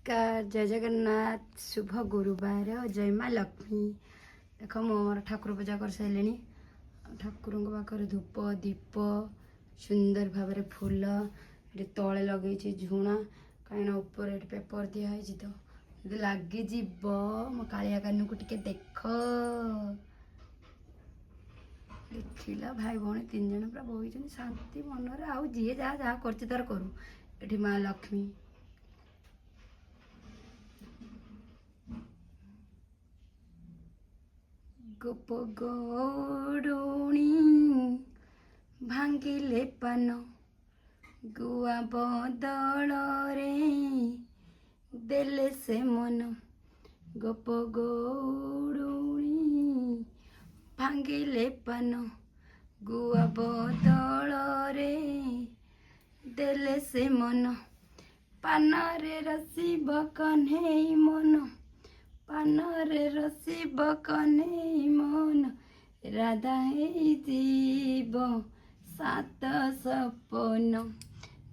ନମସ୍କାର, ଜୟ ଜଗନ୍ନାଥ, ଶୁଭ ଗୁରୁବାର, ଜୟ ମା ଲକ୍ଷ୍ମୀ। ଦେଖ, ମୁଁ ଆମର ଠାକୁର ପୂଜା କରିସାରିଲିଣି। ଆଉ ଠାକୁରଙ୍କ ପାଖରେ ଧୂପ, ଦୀପ, ସୁନ୍ଦର ଭାବରେ ଫୁଲ ଏଠି ତଳେ ଲଗେଇଛି ଝୁଣା, କାହିଁକିନା ଉପରେ ଏଠି ପେପର ଦିଆହେଇଛି ତ ଯଦି ଲାଗିଯିବ। ମୋ କାଳିଆ କାନକୁ ଟିକେ ଦେଖ। ଦେଖିଲା, ଭାଇ ଭଉଣୀ ତିନି ଜଣ ପୁରା ବହିଛନ୍ତି ଶାନ୍ତି ମନରେ। ଆଉ ଯିଏ ଯାହା ଯାହା କରୁଛି ତାର କରୁ। ଏଠି ମା ଲକ୍ଷ୍ମୀ। ଗୋପ ଗୌଡ଼ୁଣୀ ଭାଙ୍ଗିଲେ ପାନ, ଗୁଆ ବଦଳରେ ଦେଲେ ସେ ମନ। ଗୋପ ଗୌଡ଼ୁଣୀ ଭାଙ୍ଗିଲେ ପାନ, ଗୁଆ ବଦଳରେ ଦେଲେ ସେ ମନ। ପାନରେ ରସିବ କହ୍ନେଇ ମନ, ପାନରେ ରସିବ କହ୍ନେଇ ମନ, ରାଧା ହେଇଯିବ ସାତ ସପନ।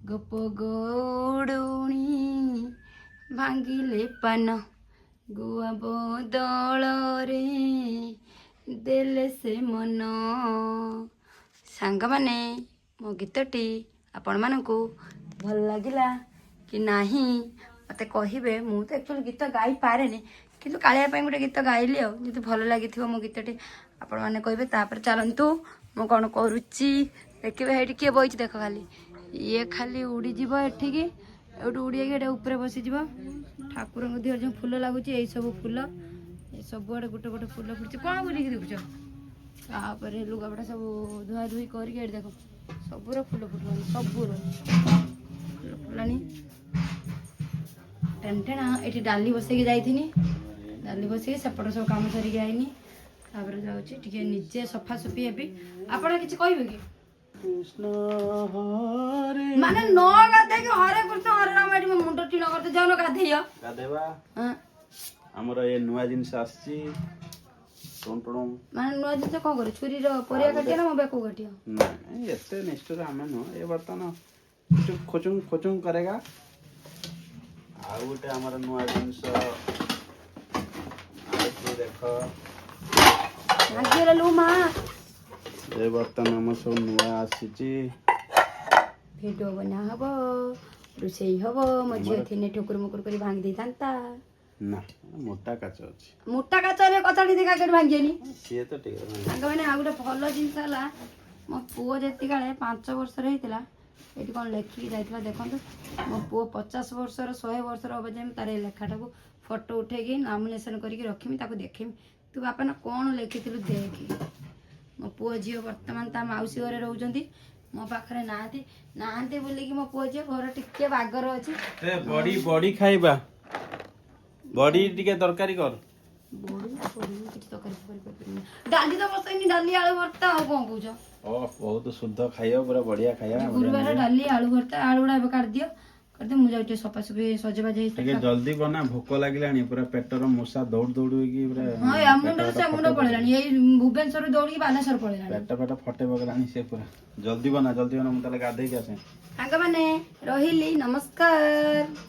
ଗୋପ ଗୌଡ଼ୁଣୀ ଭାଙ୍ଗିଲେ ପାନ, ଗୁଆ ବଦଳରେ ଦେଲେ ସେ ମନ। ସାଙ୍ଗମାନେ, ମୋ ଗୀତଟି ଆପଣମାନଙ୍କୁ ଭଲ ଲାଗିଲା କି ନାହିଁ ମୋତେ କହିବେ। ମୁଁ ତ ଆକ୍ଚୁଆଲି ଗୀତ ଗାଇପାରେନି, କିନ୍ତୁ କାଳିଆ ପାଇଁ ଗୋଟେ ଗୀତ ଗାଇଲି। ଆଉ ଯଦି ଭଲ ଲାଗିଥିବ ମୋ ଗୀତଟି, ଆପଣମାନେ କହିବେ। ତାପରେ ଚାଲନ୍ତୁ, ମୁଁ କ'ଣ କରୁଛି ଦେଖିବେ। ହେଇଠି କିଏ ବଇଛି ଦେଖ ଖାଲି। ଇଏ ଖାଲି ଉଡ଼ିଯିବ ଏଠିକି, ଏଇଠୁ ଉଡ଼ିଯାଇକି ଏଇଟା ଉପରେ ବସିଯିବ। ଠାକୁରଙ୍କ ଦେହରେ ଯେଉଁ ଫୁଲ ଲାଗୁଛି, ଏଇ ସବୁ ଫୁଲ, ଏ ସବୁଆଡ଼େ ଗୋଟେ ଗୋଟେ ଫୁଲ ଫୁଟିଛି। କ'ଣ ବୁଲିକି ଦେଖୁଛ? ତାପରେ ଲୁଗାପଟା ସବୁ ଧୁଆ ଧୁଇ କରିକି ଏଠି ଦେଖ, ସବୁର ଫୁଲ ଫୁଟିଲାଣି, ସବୁର ଫୁଲ ଫୁଟିଲାଣି। ଟେଣ୍ଟେଣା ଏଠି ଡାଲି ବସେଇକି ଯାଇଥିନି। ଡାଲି ବସେଇକି ସେପଟ ସବୁ କାମ ସାରିକି ଆଇନି। ତାପରେ ଯାଉଛି ଟିକେ ନିଜେ ସଫାସୁଫି ହେବି। ଆପଣ କିଛି କହିବେ କି? କୃଷ୍ଣ ହରେ। ମାନେ ନ ଗାଧେଇକି ହରେ କୃଷ୍ଣ ହରେ ରାମ, ଏଠି ମୋ ମୁଣ୍ଡ ଟିଣ କରିତେ ଯାଉନ ଗାଧେଇବ। ଗାଧେଇବା। ହଁ। ଆମର ଏ ନୂଆ ଜିନିଷ ଆସିଛି, ଟୁଣ ଟୁଣ। ମାନେ ନୂଆ ଜିନିଷ କଣ କରିବ? ଛୁରୀର ପରିବା କାଟିବ ନା ମୋ ବେକକୁ କାଟିବ? ନାଇଁ, ଏତେ ନିଷ୍ଠୁର ଆମେ ନୁହଁ। ଏ ବର୍ତ୍ତମାନ ଖୁଚୁଂ ଖୁଚୁଂ ଖୁଚୁଂ କରେଗା। ଆଉ ଗୋଟେ ଆମର ନୂଆ ଜିନିଷ ଆସିଛି, ଦେଖ। ଲାଗିଗଲା ଲୋ ମା। ଏ ବର୍ତ୍ତମାନ ଆମର ସବୁ ନୂଆ ଆସିଛି। ଭିଡ଼ିଓ ବନା ହବ, ରୋଷେଇ ହବ। ମୋ ଝିଅ ଥିନେ ଠୁକୁର ମୁକୁର କରି ଭାଙ୍ଗି ଦେଇଥାନ୍ତା। ନା, ମୋଟା କାଚ ଅଛି। ମୋଟା କାଚରେ କଚାଡ଼ି ଦେଇ କାକେଟ ଭାଙ୍ଗିଏନି। ସିଏ ତ ଟିକେ ସାଙ୍ଗମାନେ, ଆଉ ଗୋଟେ ଭଲ ଜିନିଷ ହେଲା, ମୋ ପୁଅ ଯେତିକାଳେ 5 ବର୍ଷର ହେଇଥିଲା, ଏଇଠି କ'ଣ ଲେଖିକି ଯାଇଥିଲା ଦେଖନ୍ତୁ। ମୋ ପୁଅ 50 ବର୍ଷର, 100 ବର୍ଷର ହବ ଯାଏ ମୁଁ ତାର ଏଇ ଲେଖାଟାକୁ ଫଟୋ ଉଠେଇକି ନାମିନେସନ୍ କରିକି ରଖିମି, ତାକୁ ଦେଖେଇମି, ତୁ ବାପା ନା କ'ଣ ଲେଖିଥିଲୁ ଦେଖେ। ମୋ ପୁଅ ଝିଅ ବର୍ତ୍ତମାନ ତା ମାଉସୀ ଘରେ ରହୁଛନ୍ତି, ମୋ ପାଖରେ ନାହାନ୍ତି। ନାହାନ୍ତି ବୋଲିକି ମୋ ପୁଅ ଝିଅ ଘର ଟିକେ ବାଗର ଅଛି। ଏ ବଡି, ବଡି ଖାଇବା, ବଡି ଟିକେ ତରକାରୀ କର। ବଡି ବଡି କିଛି ତରକାରୀ ଫରକାରୀ କରିପାରିବିନି। ଡାଲି ତ ବସେଇନି, ଡାଲି ଆଳୁ ଭର୍ତ୍ତା। ଆଉ କ'ଣ କହୁଛ? ଓ, ବହୁତ ଶୁଦ୍ଧ ଖାଇବା, ପୁରା ବଢିଆ ଖାଇବା। ଗୁରୁବାର ଡାଲି ଆଳୁ ଭର୍ତ୍ତା। ଆଳୁ ଗୁଡ଼ା ଏବେ କାଟିଦିଅ, କରିଦିଅ। ମୁଁ ଯାଉଛି ଟିକେ ସଫାସୁଫି ସଜବାଜ ଟିକେ ହେଇସାରିଲା। ଜଲ୍ଦି ବନା, ଭୋକ ଲାଗିଲାଣି ପୁରା। ପେଟର ମୂଷା ଦୌଡ ଦୌଡ ହେଇକି ପୁରା ହଁ, ଏ ମୁଣ୍ଡରୁ ସେ ମୁଣ୍ଡ ପଳେଇଲାଣି। ଏଇ ଭୁବନେଶ୍ୱରରୁ ଦୌଡ଼ିକି ବାଲେଶ୍ୱର ପଳେଇଲାଣି। ପେଟ ଫେଟ ଫଟେଇ ପକେଇଲାଣି ସେ ପୁରା। ଜଲ୍ଦି ବନା, ଜଲ୍ଦି ବନା, ମୁଁ ତାହେଲେ ଗାଧେଇକି ଆସେ। ସାଙ୍ଗମାନେ, ରହିଲି, ନମସ୍କାର।